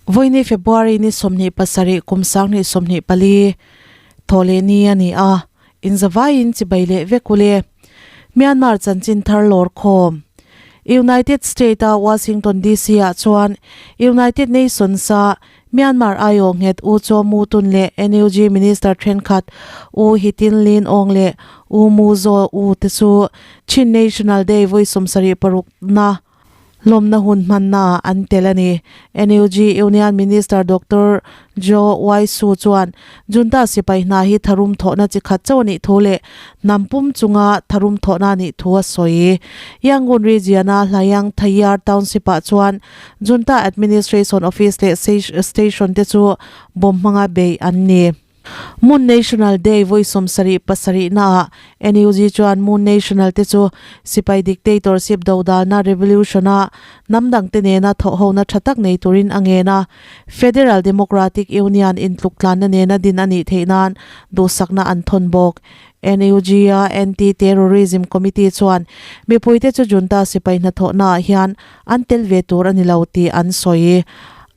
Vawiini February ni 27 kum 2024 thawhleh ni a ni a, inzavaiin chibai leh vek ule. Myanmar chanchin thar lawr khawm. United State-a Washington DC-ah chuan United Nations-a Myanmar aiawh nghet U Chaw Mu Tun leh NUG Minister thenkhat U Hitin Lin Aung leh U Mu Zaw U te chu Chin National Day vawi 76 na hlawmna hun hmannaah an tel a ni. NUG Union Minister Doctor Joe Y Su chuan Junta sipai hna hi tharum thawhna chi khat chauh a nih thu leh hnam pum chunga tharum thawhna a nih thu a sawi. Yangon region-a Hlayang Thayar Township-ah chuan Junta Administration Office leh Station te chu bomb hmanga beih an ni. Moon National Day vawi 77 naah NUG chuan Moon National te chu sipai dictatorship dodalna revolution-a hnam dangte nena thawhhona tha tak nei turin a ngen a, Federal Democratic Union intluktlanna nena din a nih theih nan duhsakna an thawn bawk. NUG-a Anti-Terrorism Committee chuan mipuite chu junta sipai hnathawhnaah hian an tel ve tur a ni lo tih an sawi.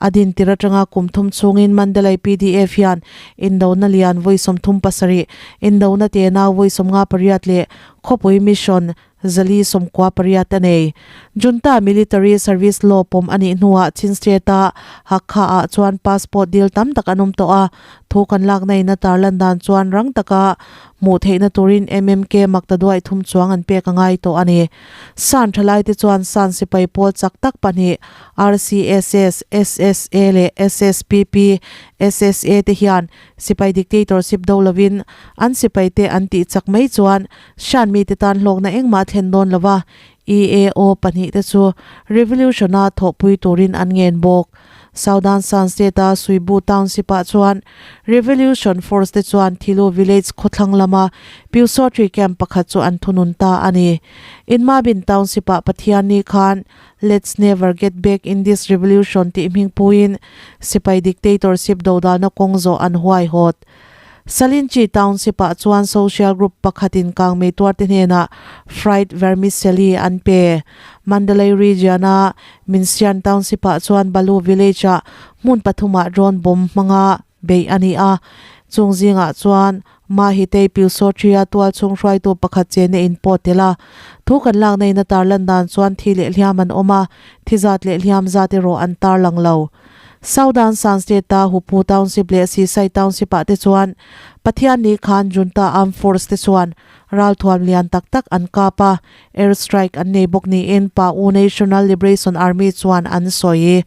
A dintir atanga kum thum chhungin Mandalay PDF hian indona lian vawi 37, indona tenau vawi 58 leh khawpui mission 498 a nei. Junta Military Service Law pawm a nih hnuah Chin State-a Hakha-ah chuan passport dil tam tak an awm tawh a, thu kan lakna in a tarlan dan chuan rang taka hmuh theihna turin MMK maktaduaih thum chuang an pek a ngai tawh a ni. San thalaite chuan San sipai pawl chak tak pahnih RCSS, SSA leh SSPP, SSA te hian sipai dictatorship do lovin an sipaite an tih chak mai chuan Shan mite tan hlawkna engmah a thlen dawn lova, EAO pahnihte chu revolution-a thawhpui turin an ngen bawk. Southern Shan State-a Suibu Township-ah chuan Revolution Force te chuan Thilu Village khawthlang lama Pyusawtri Camp pakhat chu an thunun ta a ni. Inmabin Township-ah Pathianni khan Let's never get back in this revolution tih hming puiin sipai dictatorship dodalna kawng zawh an huaihawt. Salinchi Township-ah chuan social group pakhatin kangmei tuarte hnenah fried vermicelli an pe. Mandalay Region-a Minsian Township-ah chuan Balu Village-ah hmun pathumah drone bomb hmanga beih a ni a. Chung zingah chuan Mahitei Pyusawthria tualchhung hruaitu pakhat chena in pawh tel a. Thu kan lakna in a tarlan dan chuan thi leh hliam an awm a, thi zat leh hliam zat erawh an tarlang lo. Southern Shan State-a Hupu Township leh Sisai Township-ah te chuan Pathianni khan Junta Armed Force te chuan ralthuam lian tak tak an kap a, air strike an nei bawk niin Pa-U National Liberation Army chuan an sawi.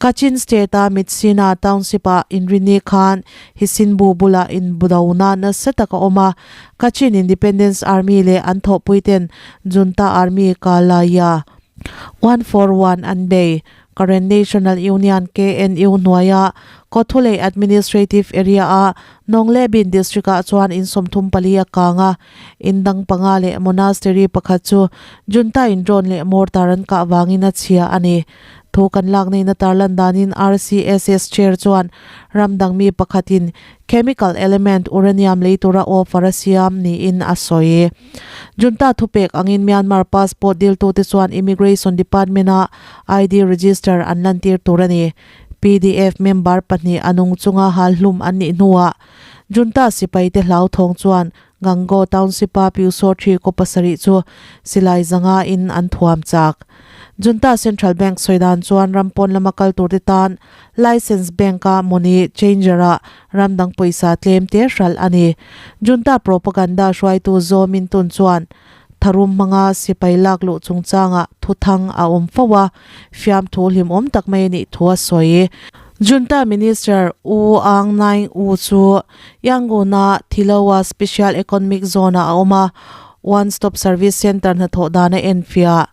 Kachin State-a Myitkyina Township-ah inrini khan Hisinbu bulah inbudona nasa tak a awm a, Kachin Independence Army leh an thawhpuiten Junta Army Kalaya 141 an bei. Karen National Union, KNU, hnuaia Kawthulei Administrative Area-a Nawnglebin District-ah chuan in 34 a kang a, in dang panga leh monastery pakhat chu junta-in drone leh mortar an kah vangin a chhia a ni. Thu kan lak neiin a tarlan danin RCSS Chair chuan ram dang mi pakhatin chemical element uranium lei tura offer a siam niin a sawi. Junta thupek angin Myanmar passport diltute chuan Immigration Department-a ID register an lantir tur a ni. PDF member pahnih a nung chunga hal hlum an nih hnuah Junta sipaite hlauthawng chuan Gango Township-a Pyusawthri kaw pasarih chu silai zanga in an thuam chak. Junta Central Bank sawi dan chuan ram pawn lama kal turte tan License Bank-a money changer-ah ram dang pawisa tlem te hralh a ni. Junta propaganda hruaitu Zaw Min Tun chuan tharum hmanga sipai lak luh chungchangah thuthang a awm fo a, fiamthu hlimawm tak mai a nih thu a sawi. Junta Minister U Aung Naing U chu Yangon-a Thiloa Special Economic Zone-ah a awm a, One Stop Service Centre hnathawh dan a enfiah.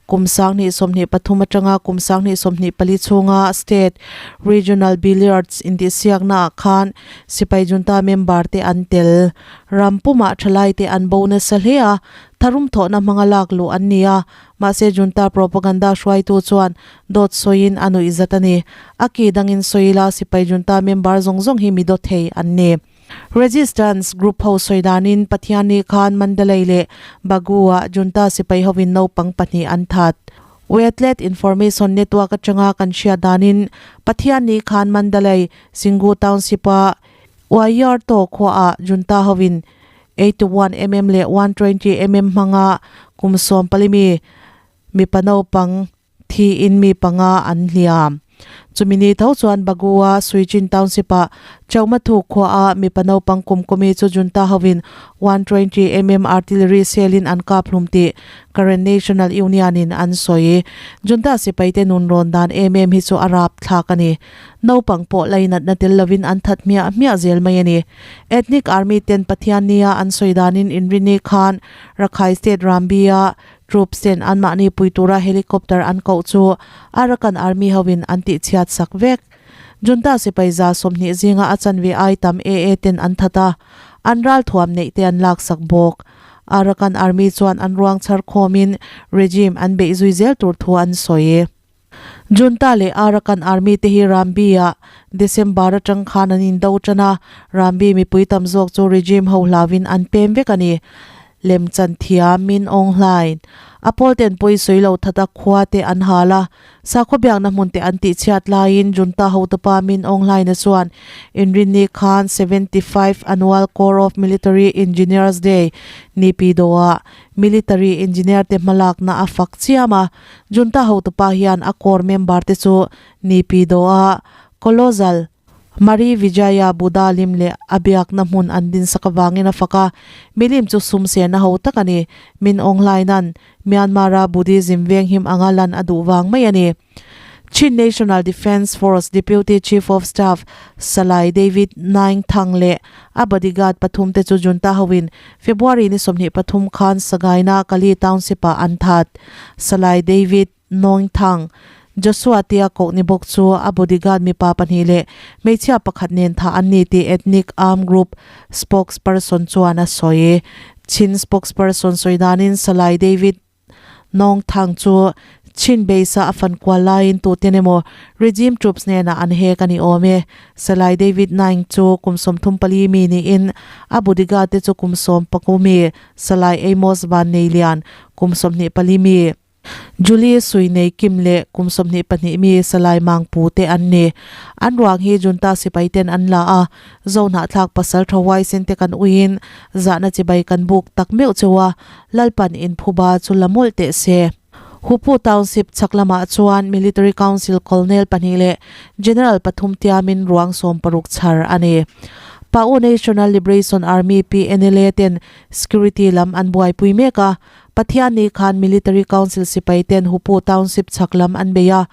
Kum 2023 atanga kum 2024 chhunga State Regional Billiards intihsiaknaah khan sipai junta member te an tel. Ram pumah thalai te an bo nasa hle a, tharum thawhna hmanga lak luh an ni a, mahse junta propaganda hruaitu chuan dawt sawiin a nuih zat a ni. A ki dangin sawi ila sipai junta member zawng zawng hi mi dawt thei an ni. Resistance group ho sawi danin Pathianni khan Mandalay leh Bagu-ah junta sipai hovin naupang pahnih an that. Wetlet Information Network atanga kan hriat danin Pathianni khan Mandalay, Singu Township-a Wayarto khuaah junta hovin 81 mm leh 120 mm hmanga kum sawmpali mi mipa naupang thiin mi panga an hliam. Chumi ni tho chuan Bagua Suichin Township-ah Chaumathu khuaah mipa naupang kum kumi chu junta hovin 120 mm artillery shell-in an kap hlum tih Karen National Union-in an sawi. Junta sipaite nun rawn dan em em hi chu a rap thlak a ni. Naupang pawh lainatna tel lovin an that hmiah hmiah zel mai a ni. Ethnic Army ten Pathian nia an sawi danin Inrini khan Rakhine State Rambi-a Troops ten anmahni pui tura helicopter an koh chu Arakan Army hoin an tihchhiat sak vek. Junta sipai 120 zinga a chanve ai tam AA ten an that a, an ralthuam neih te an laksak bawk. Arakan Army chuan an ruang chhar khawmin regime an beih zui zel tur thu an sawi. Junta leh Arakan Army te hi Rambi-ah December atang khan an indo tan a, Rambi mipui tam zawk chu regime ho hlauin an pem vek a ni. Lemchan thiam Min Aung Hlaing a pawl ten pawi sawi lo that a khua te an hal a, sakhaw biakna hmun te an tihchhiat laiin Junta hotupa Min Aung Hlaing-a chuan Inrinni khan 75 Annual Corps of Military Engineers Day Nipidawah Military Engineer te hmalakna a fak chiam a, Junta hotupa hian a corps member te chu Nipidawah Colossal Mari Vijaya Buddha lim leh a biakna hmun an dinsak avangin a fak a, milim chu sum sehna ho tak a ni. Min Aung Hlaing-a'n Myanmar-a Buddhism venghim anga lan a duh vang mai a ni. Chin National Defence Force Deputy Chief of Staff Salai David Naing Thang leh a bodyguard pathum te chu junta hoin February ni 23 khan Sagaina Kali Township-ah an that. Salai David Naing Thang, Joshua tia koh ni bawk chu a bodyguard mipa pahnih leh hmeichhia pakhat nen thah an ni tih Ethnic Armed Group spokesperson chuan a sawi. Chin spokesperson sawi danin Salai David Naung Thang chu Chin base-a a fan kual laiin tuten emaw regime troops hnenah an hek a ni awm e. Salai David Naing chu kum 34 mi niin a bodyguard te chu kum 10 mi Salai Amos Vanneilian kum 24 mi. Julie Sui Nei Kim leh kum 22 mi Salai Mang Pu te an ni. An ruang hi junta sipai ten an la a, Zohnahthlak pasal tha huaisen te kan uiin zahna chibai kan buk tak meuh cheu a, Lalpan inphuba chu la mawlh teh se. Hupu Township chhak lamah chuan Military Council Colonel pahnih leh General pathum tiamin ruang 60 chhar a ni. Pa'u National Liberation Army, PNLA, ten security lam an buaipui mek a, Pathianni khan Military Council sipai ten Hupu Township chhak lam an bei a,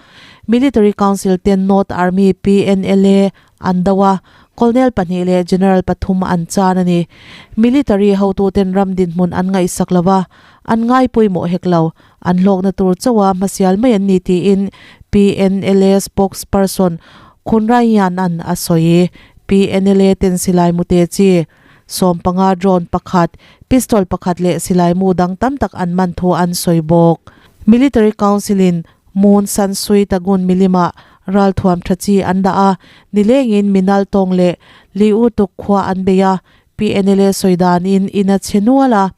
Military Council ten North Army, PNLA, an do a, Colonel pahnih leh General pathum an chan a ni. Military hotuten ram dinhmun an ngaihsak lo a, an ngai pawimawh hek lo, an hlawkna tur chauha hmasial mai an ni tiin PNLA spokesperson Khunrayan-a'n a sawi. PNLA ten silai mute chi 15 drone pakhat, pistol pakhat leh silai mu dang tam tak an man thu an sawi bawk. Military Council-in Moon San Sui Tagun milimah ralthuam tha chi an dah a, nilengin Minal tawng leh Li U Tuk khua an bei a, PNLA sawi danin in a chhe nual a,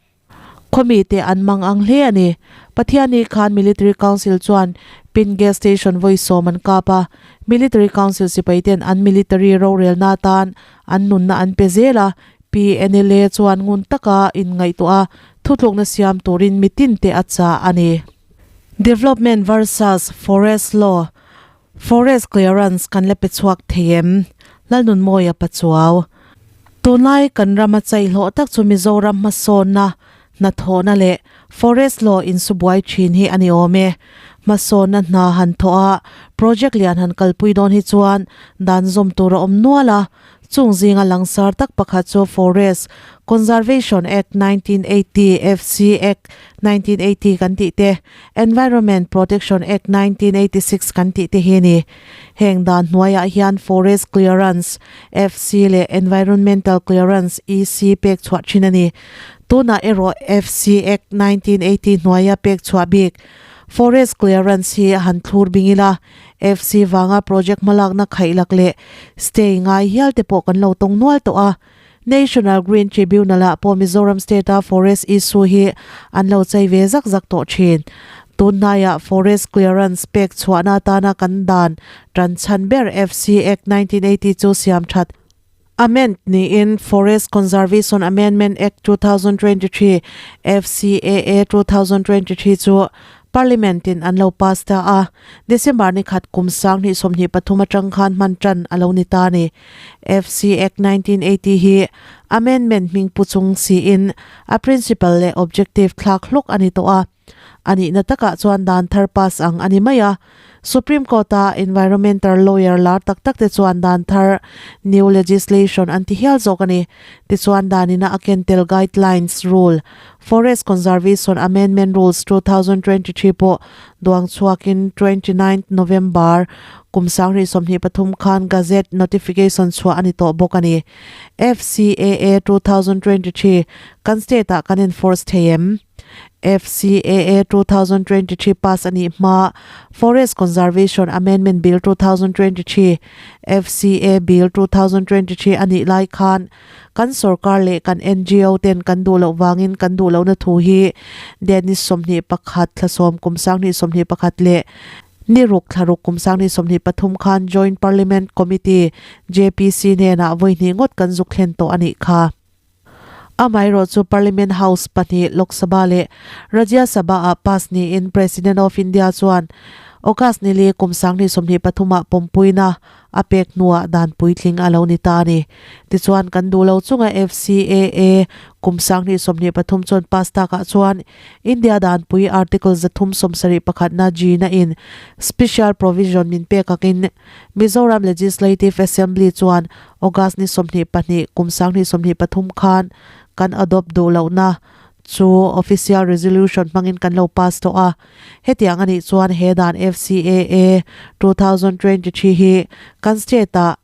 khawmi te an mang ang hle a ni. Pathianni khan Military Council chuan Pin Gas Station vawi sawm an kap a, Military Council sipai ten an military rorelna atan an nunna an pe zel a, PNLA chuan ngun taka inngaihtuah a, thuthlukna siam turin mitin te a chah a ni. Development versus Forest Law, Forest clearance kan la pe chhuak thei em? Lalnunmawia Pachuau. Tunlai kan rama chaihlawh tak chu Mizoram hmasawnna, hnathawhna leh Forest Law insubuai thin hi a ni awm e. Hmasawnna hna han thawh a, project lian han kalpui dawn hi chuan dan zawm tur a awm nual a, Chung zinga langsar tak pakhat chu Forest Conservation Act 1980, FC Act 1980 kan tih te, Environment Protection Act 1986 kan tih te hi a ni. Heng dan hnuaiah hian Forest Clearance, FC, leh Environmental Clearance, EC, pek chhuah thin a ni. Tunah erawh FC Act 1980 hnuaia pek chhuah bik Forest Clearance hi a han thlur bing ila, FC vanga project hmalakna khaihlak leh stay ngai hial te pawh kan lo tawng nual tawh a. National Green Tribunal-ah pawh Mizoram State-a forest issue hi an lo chei ve zak zak tawh thin. Tunhnaiah forest clearance pek chhuahna atana kan dan tan chhan ber FC Act 1980 chu siam that amend niin Forest Conservation Amendment Act 2023, FCAA 2023, chu Parliament in an lo pass ta a, December ni khat kum 2023 atang khan hman tan a lo ni ta a ni. FC Act 1980 hi amendment hming pu chung siin a principle leh objective thlak hlawk a ni tawh a. A nihna takah chuan dan thar pass ang a ni mai a. Supreme Court-a environmental lawyer lar tak tak te chuan dan thar, new legislation, an ti hial zawk a ni. Tichuan danina a ken tel guidelines rule, Forest Conservation Amendment Rules 2023 pawh duang chhuakin 29 November kum 2023 khan Gazette notification chhuah a ni tawh bawk a ni. FCAA 2023 kan state-ah kan enforce thei em? FCAA 2023 pass a nih hma Forest Conservation Amendment Bill 2023, FCA Bill 2023, a nih lai khan kan sorkar leh kan ngo ten kan duh loh vangin kan duh lohna thu hi date ni 21 thla sawm kum 2021 leh ni ruk thla ruk kum 2023 khan Joint Parliament Committee, JPC, hnenah vawi hnih ngawt kan zuk thlen tawh a nih kha. Amaherawh chu Parliament House pahnih Lok Sabha leh Rajya Sabha ah pass niin President of India chuan August ni li kum 2023 ah pawmpuina a pek hnuah dan puitling a lo ni ta a ni. Tichuan kan duh lo chunga FCAA kum 2023 chuan pass takah chuan India danpui Article 371 na G na in Special Provision min pek akin Mizoram Legislative Assembly chuan August ni 22 kum 2023 khan kan adopt duh lohna chu Official Resolution hmangin kan lo pass tawh a. Hetiang a nih chuan he dan FCAA 2023 hi kan state-ah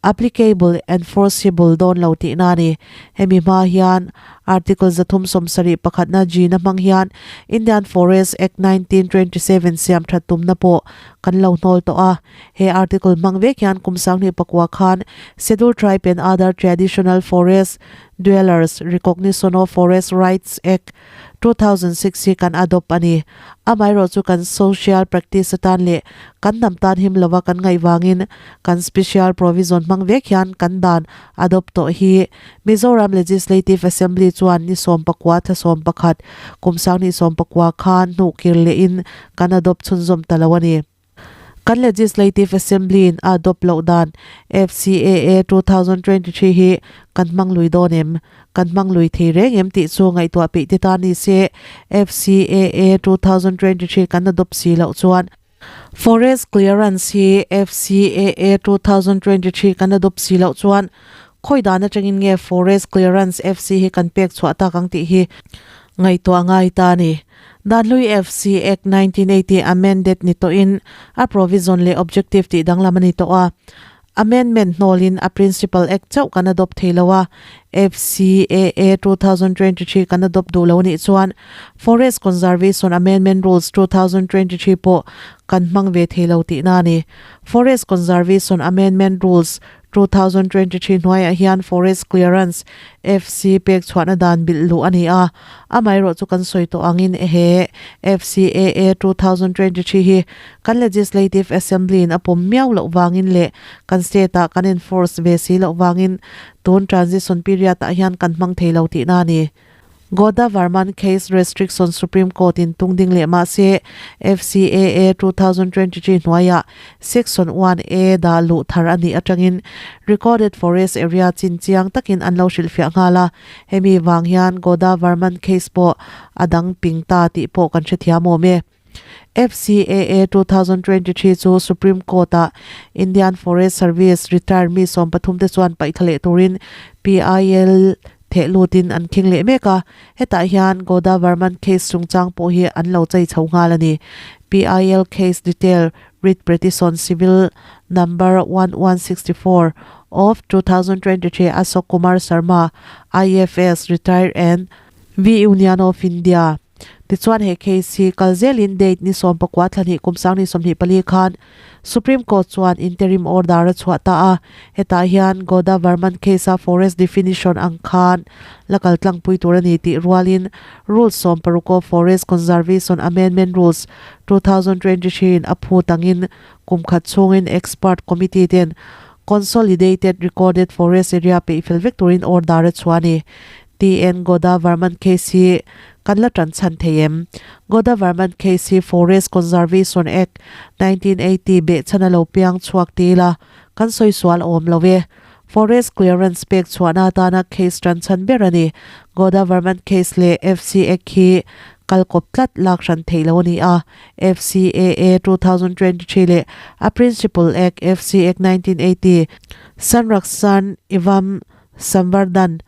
applicable, enforceable, dawn lo tihna a ni. Hemi hma hian Article 371 na G na hmang hian Indian Forest Act 1927 siam that tumna pawh kan lo hnawl tawh a. He article hmang vek hian kum 2009 khan Scheduled Tribe and Other Traditional Forest Dwellers Recognition of Forest Rights Act 2006 hi kan adopt a ni. Amaherawh chu kan social practice atan leh kan hnam tan him lova kan ngaih vangin kan special provision hmang vek hian kan dan adopt tawh hi Mizoram Legislative Assembly chuan ni 19 thla 11 kum 2019 khan hnuhkir lehin kan adopt chhunzawm ta lo a ni. Kan Legislative Assembly in a adopt loh dan FCAA 2023 hi kan hmang lui dawn em? Kan hmang lui thei reng em tih chu ngaihtuah peih te ta ni se FCAA 2023 kan adopt si loh chuan Forest Clearance hi FCAA 2023 kan adopt si loh chuan khawi dan atangin nge Forest Clearance FC hi kan pek chhuah tak ang tih hi ngaihtuah ngai ta a ni. Danhlui FC Act 1980 amended ni tawhin a provision leh objective tih danglam a ni tawh a. Amendment hnawlin a principal act chauh kan adopt thei lo a, FCAA 2023 kan adopt duh lo nih chuan Forest Conservation Amendment Rules 2023 pawh kan hmang ve thei lo tihna a ni. Forest Conservation Amendment Rules 2023 hnuaiah hian Forest Clearance, FC, pek chhuahna dan bilh luh a ni a, amaherawh chu kan sawi tawh angin he FCAA 2023 hi kan Legislative Assembly in a pawm miau loh vangin leh kan state-ah kan enforce ve si loh vangin tun transition period-ah hian kan hmang thei lo tihna a ni. Godavarman case restriction Supreme Court in tung ding leh mah se FCAA 2023 hnuaiah Section 1A dah luh thar a nih atangin recorded forest area chin chiang takin an lo hrilhfiah nghal a, hemi vang hian Godavarman case pawh a dang ping ta tih pawh kan hrethiam awm e. FCAA 2023 chu Supreme Court-ah Indian Forest Service retired mi 13 te chuan paih thla leh turin PIL theh lutin an khing leh mek a, hetah hian Godavarman case chungchang pawh hi an lo chei chho nghal a ni. PIL case detail writ petition civil number 1164 of 2023 Ashok Kumar Sharma, IFS, retired and V Union of India. Tichuan he case hi kal zelin date ni 14 thla hnih kum 2024 khan Supreme Court chuan interim order a chhuah ta a. Hetah hian Godavarman case a forest definition ang khan la kal tlangpui tur a ni tih rualin Rules 16 of Forest Conservation Amendment Rules 2023 in a phut angin kum khat chhungin expert committee ten Consolidated Recorded Forest Area peih fel vek turin order a chhuah a ni. TN Godavarman case hi kan la tan chhan thei em? Godavarman case hi Forest Conservation Act 1980 behchhan a lo piang chhuak ti ila kan sawi sual awm lo e. Forest clearance pek chhuahna atana case tan chhan ber a ni. Godavarman case leh FC Act hi kal kawp tlat lak hran theih lo a ni a. FCAA 2023 leh a Principal Act FC Act 1980, Sanrakshan Evam Samvardhan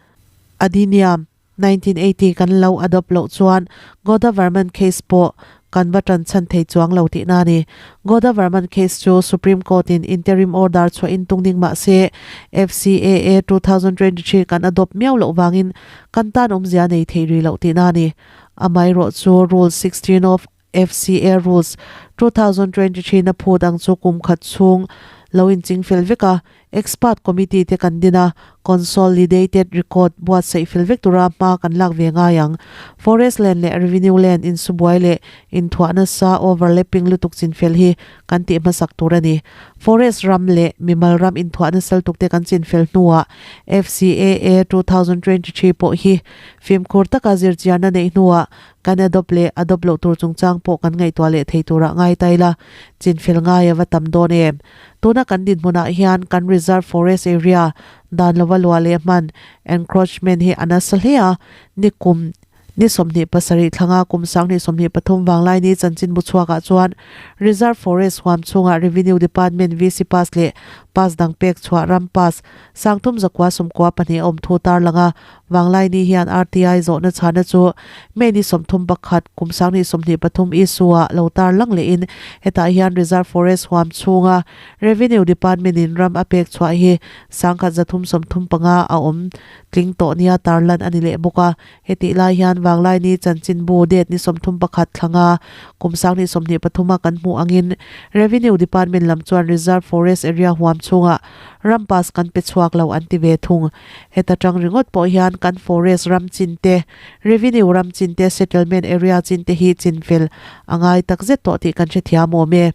Adhiniyam 1980 kan lo adopt loh chuan Godavarman case pawh kan va tan chhan thei chuang lo tihna a ni. Godavarman case chu Supreme Court in interim order chhuah in tung ding mah se FCAA 2023 kan adopt miau loh vangin kan tan awmzia nei thei rih loh tihna a ni. Amaherawh chu Rule 16 of FCA Rules, 2023 na phut ang chu kum khat chhung lo inching fel vek a, Expert Committee te kan din a, Consolidated Record buatsaih fel vek tura hma kan lak ve ngai ang. Forest Land leh Revenue Land insubuai leh inthuah nasa overlapping lutuk chinfel hi kan tih hmasak tur a ni. Forest ram leh mimal ram inthuah nasa lutuk te kan chinfel hnuah FCAA 2023 pawh hi fimkhur taka zirchianna neih hnuah Kan adopt leh adopt loh tur chungchang pawh kan ngaihtuah leh thei turah ngai ta ila, chinfel ngai a va tam dawn em? Tuna kan dinhmunah hian kan reserve forest area dan lova luah leh hman, encroachment, hi a nasa hle a, ni kum ni 27 thlanga kum 2023 vanglai ni chanchinbu chhuakah chuan reserve forest huam chhungah revenue department VC pass leh pass dang pek chhuah ram pass 3992 a awm thu tarlang a. Vanglaini hian RTI zawhna chhana chu May ni 31 kum 2023 issue-ah lo tarlang lehin hetah hian Reserve Forest huam chhunga Revenue Department-in ram a pek chhuah hi 1335 a awm tling tawh nia tarlan a ni leh bawk a. Hetih lai hian Vanglaini chanchinbu date ni 31 thlanga kum 2023 a kan hmuh angin Revenue Department lam chuan Reserve Forest Area huam chhungah ram pass kan pe chhuak lo an ti ve thung. Heta tang ringawt pawh hian kan forest ram chin te, revenue ram chin te, settlement area chin te hi chin fel a ngai takzet tawh tih kan hrethiam awm e.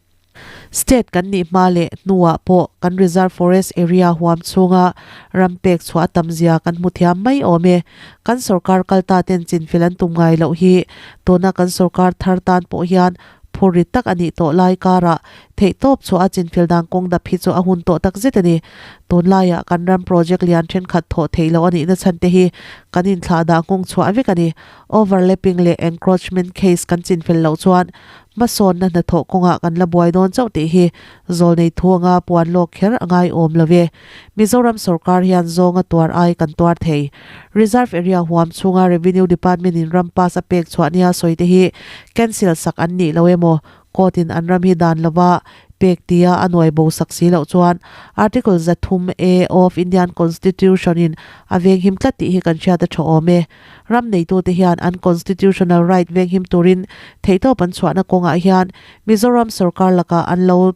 State kan nih hma leh hnuah pawh kan reserve forest area huam chhunga ram pek chhuah a tam zia kan hmu thiam mai awm e. Kan sorkar kal ta ten chin fel an tum ngai loh hi tuna kan sorkar thar tan pawh hian phur rit tak a nih tawh lai karah Theihtawp chhuah a chinfel dan kawng dap hi chu a hun tawh tak zet a ni. Tunlaiah kan ram project lian thenkhat thawh theih loh a nihna chhan te hi kan inthlah dah nghawng chhuah vek a ni. Overlapping leh encroachment case kan chinfel loh chuan hmasawnna hnathawh kawngah kan la buai dawn chauh tih hi zawlnei thu anga puan lawk kher a ngaiawm lo ve. Mizoram sorkar hian zawnga tuar ai kan tuar thei. Reserve area huam chhunga Revenue Department in ram pass a pek chhuah nia sawi te hi cancel sak an nih lo emaw Court in an ram hi dan lova pek tia a nuai bo sak si loh chuan Article 300 A of Indian Constitution in a venghim tlat tih hi kan hriat a tha awm e. Ram neitute hian an constitutional right venghim turin theihtawp an chhuahna kawngah hian Mizoram sorkar lakah an lo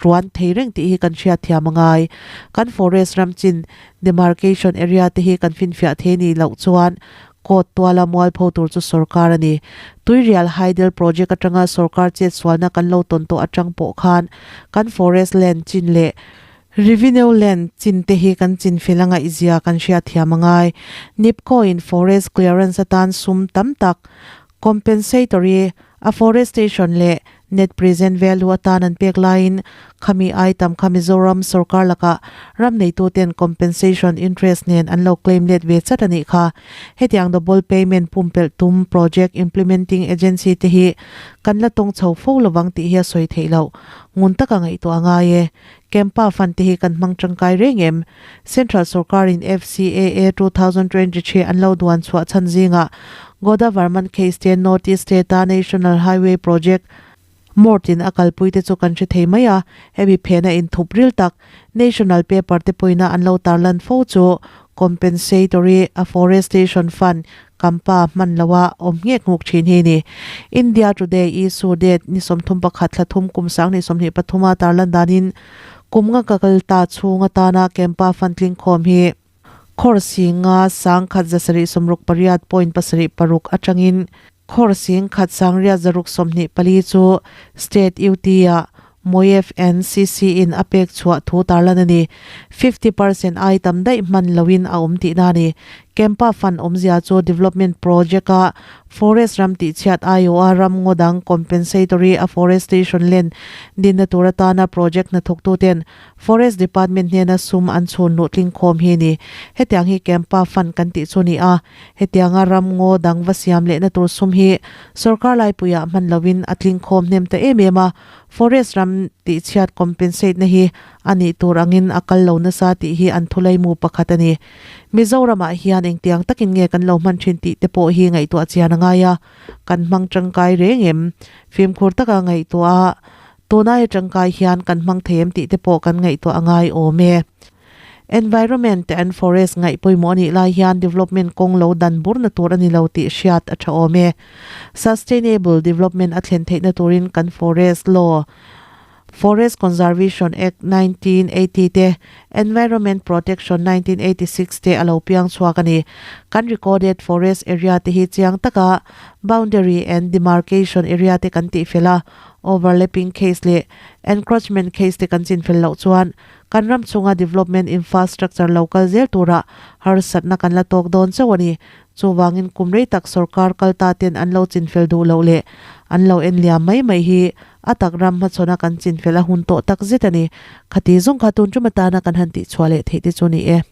ruan thei reng tih hi kan hriat thiam a ngai. Kan forest ram chin demarcation area te hi kan finfiah thei nih loh chuan court tuala mualpho tur chu sorkar a ni. Tuirial Hydel project atanga sorkar chetsualna kan lo tawn tawh atang pawh khan kan forest land chin leh revenue land chin te hi kan chinfel a ngaihzia kan hriat thiam a ngai. Nipco in forest clearance atan sum tam tak Compensatory afforestation leh net present value atan an pek laiin khami ai tam kha Mizoram sorkar lakah ram neituten compensation interest nen an lo claim let ve chat a nih kha. Hetiang double payment pumpelh tum project implementing agency te hi kan la tawng chho fo lovang tih hi a sawi theih loh. Ngun taka ngaihtuah a ngai e. Campa fund te hi kan hmang tangkai reng em? Central sorkarin FCAA 2023 an lo duan chhuah chhan zingah Godavarman case te North East state-a National Highway project Mort-in a kalpui te chu kan hre thei mai a, hemi phena inthup ril tak National paper te pawina an lo tarlan fo chu Compensatory Afforestation Fund. Campa hman loa awm nghek nghuk thin hi ni. India Today issue date ni 31 thla thum kum 2023 a tarlan danin kum nga ka kal ta chhung atana Campa fund tling khawm hi Khawr singa 1000 768 point 76 atangin Khawr 1000 924 chu State UT ah MoEFNCC in a pek chhuah thu tarlan a ni. 50% ai tam daih hman loin a awm tihna a ni. Campa fund awmzia chu development project a forest ram tihchhiat aiawha ram ngaw dang compensatory afforestation land dinna tur atana project hnathawktuten Forest Department hnena sum an chhun luh tling khawm hi a ni. Hetiang hi Campa fund kan tih chu a ni a. Hetianga ram ngaw dang va siam lehna tur sum hi sorkar laipuiah hman loin a tling khawm hnem ta em em a. Forest ram tihchhiat compensate na hi a nih tur angin a kal lo nasa tih hi an thulaimu pakhat a ni. Mizoramah hian engtiang takin nge kan lo hman thin tih te pawh hi ngaihtuah chian a ngai a, kan hmang tangkai reng em? Fimkhur taka ngaihtuah a, tunai tangkai hian kan hmang thei em tih te pawh kan ngaihtuah a ngai awm e. Environment and Forest ngaih pawimawh a nih lai hian development kawng lo dan burna tur a ni lo tih hriat a tha awm e. Sustainable development a thlen theihna turin kan Forest Law, Forest Conservation Act 1980 te, Environment Protection 1986 te a lo piang chhuak a ni. Kan recorded forest area te hi chiang taka boundary and demarcation area te kan tihfel a, overlapping case leh encroachment case te kan chinfel loh chuan Kan ram chunga development infrastructure lo kal zel turah harsatna kan la tawk dawn chauh a ni. Chuvangin kum rei tak sorkar kal ta ten an lo chinfel duh loh leh an lo en liam mai mai hi a tak ram hmachhawn a kan chinfel a hun tawh tak zet a ni. Khati zawng kha tun tum atana kan han tihchhuah leh theih te chu ni e.